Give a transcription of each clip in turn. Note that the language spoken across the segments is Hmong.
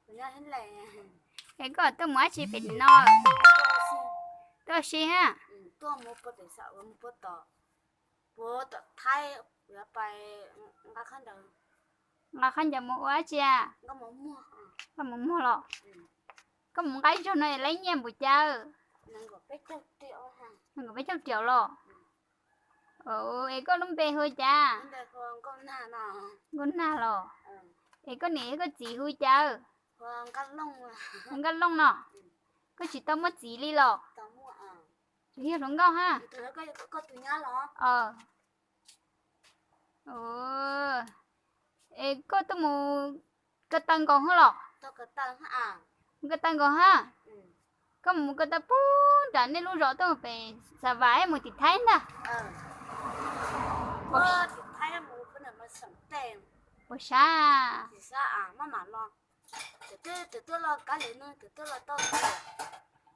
Es koj tuaj mus dab tsi pem no? Tuaj ua si hab. Nqa khaub ncaws mus ua dab tsi a? Koj mus muag los? Koj mus nqa ib zaug no es laib nyiaj npaum cas? Nees nkaum peb caug riaum los? Es koj lub npe hu ua cas? Nkauj Nag los? Es koj niam thiab koj txiv hu ua cas? Nkauj Looj no. Koj tsis tau muaj txiv li los? Tsuas yog hluas nkauj hab. Es koj tuaj mus ko taw nkaus hab los? Mus ko taw nkaus hab. Koj mus ko taw puag nram nej lub zos tuaj pem Xa Vam mus tim Thaib ntag. Puas sab?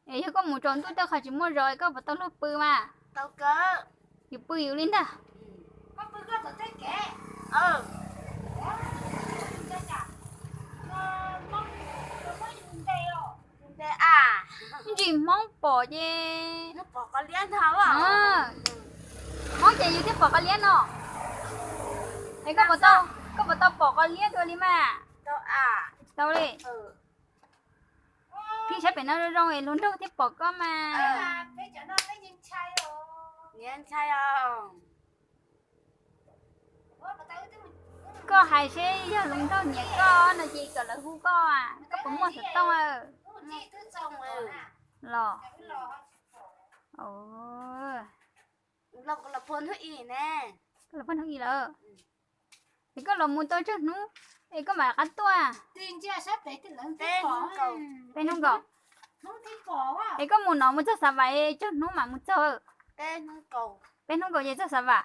Es yog koj mus tsaus ntuj tej qhov tsis muaj zos es koj puas tau luag pw mas? Yus pw yus li ntag. Ntsis Hmoob pom ces, Hmoob ces yus thiaj pom qos liab no. Es koj puas tau pom qos liab dua li mas? Tsis tau li. Pheej saib pem no zoo zoo es hluas nraug thiaj pom koj mas. Koj hais seb yog hluas nraug nyiam koj no ces kom lawv hu koj, koj puas muaj xov tooj los? Koj los pog hnub i lawm, es koj los mus tau tsawg hnub es koj mam rov qab tuaj? Peb hnub nkaus. Es koj mus no mus txog Xa Vam tsawg hnub mam mus txog? Peb hnub nkaus ces txog Xa Vam.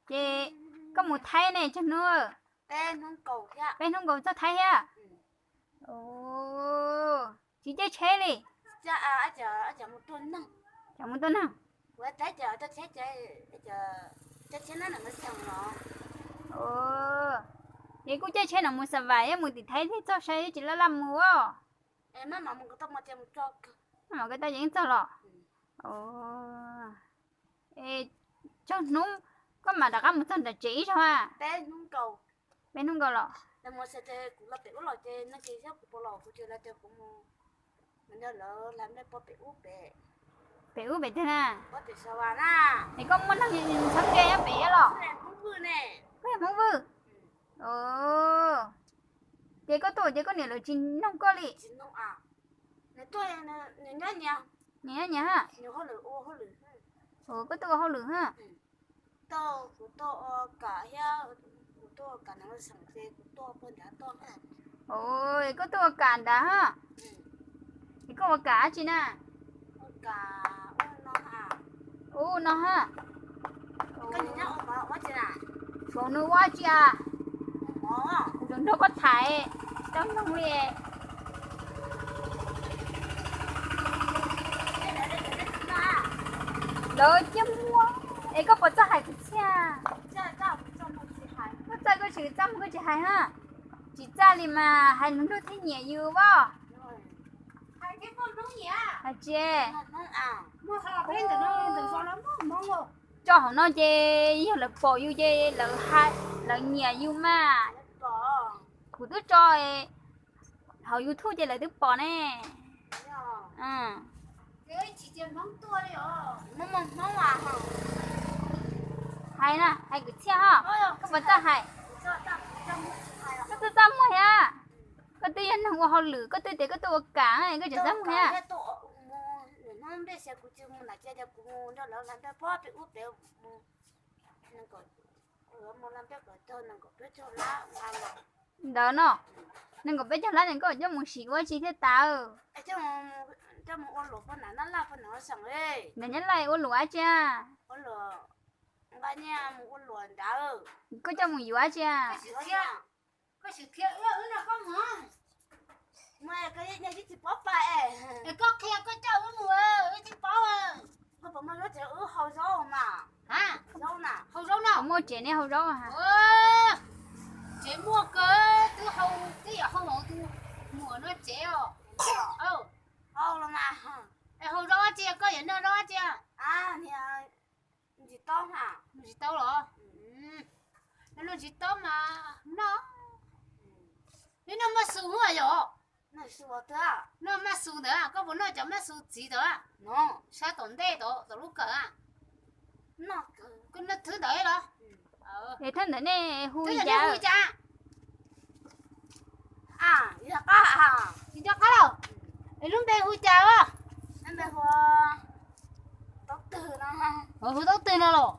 Ces koj mus Thaib ne tsawg hnub? Peb hnub nkaus txog Thaib thiab. Tsis caij tsheb li? Cov mus tuaj neeg. Ces kuj caij tsheb no mus Xa Vam thiab mus tim Thaib thiaj txog saib, tsis laj laj mus os. Maj mam mus ko taw yeej txog los? Es tsawg hnub koj mam rov qab mus txog nram tsev ib zaug a? Peb hnub nkaus los? Pem ub pem twg na? Es koj muaj neeg txheeb ze nyob pem thiab los? Koj yog Hmoob Vwj. Ces koj tuaj ces koj niam lawv tsis noog koj li? Nyias nyias ha. Koj tuaj ua hauj lwm ha. Koj tuaj ua kam nrad ha. Es koj ua kam dab tsi na? Ub no ha. Vauv nws ua dab tsi a? Kuv nrog koj tham, tsis tau mloog li. Lawv ciaj muag, es koj puas txawj hais kwv txhiaj? Koj txawj koj tsis txaj muag koj tsis hais ha. Tsis txaj li mas hais hluas nraug thiaj nyiam yus as. Hais tsis, tso hauv no ces yog lawv pom yus ces lawv, lawv nyiam yus mas. Kuv twb tso hauv YouTube ces lawv twb pom ne. Hais na, hais kwv txhiaj ho, koj puas txawj hais? Koj twb txaj muag thiab. Koj twb yog neeg ua hauj lwm, koj twb tias koj tuaj ua kam, koj tseem txaj muag thiab. Ntawd no, nees nkaum peb caug lab ne koj coj mus sim ua tsi thiaj tas? Nram Nyab Laj ua luam dab tsi? Koj coj mus yuav dab tsi? Muaj tsev nej hau zaub? Tsev muaj kawg, twb hau, twb yog hau tus mus Noj maj xus ntawd, koj puas noj cov maj xus txiv ntawd? Sab tom ntej tod, tom lub kawm. Koj noj thwb ntawd los? Es thawj ntawm nej hu li cas? Tsis nco qab los? Es lub npe hu cas os? Hu Taub Twg no los?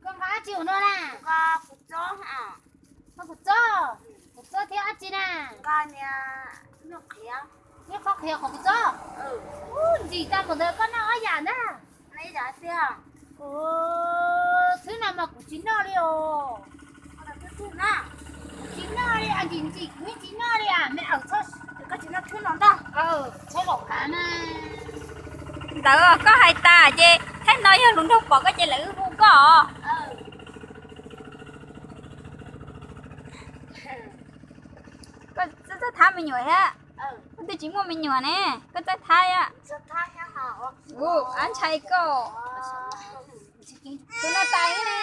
Koj nqa dab tsi ua no na? Nqa kuv txob. Kuv txob? Kuv txob thiab dab tsi na? Nqa niag qhov qhiav qhov kuv txob. Ntsim tag npaum ntawd koj noj ob yam ntag. Thwb no mas kuv tsis noj li os. Kuv tsis noj li, ntsim ntsim kuv tsis noj li, me awm txhob, koj tsis noj thwb no ntag. Txhob los kav na. Ntawd koj hais tas ces thaum no yog hluas nraug pom koj ces lawv hu koj os. Koj txawj thab me nyuam thiab. Koj twb tsis muaj me nyuam ne, koj txawj thab. Ub, ab ntshai koj. Tus no tais ne.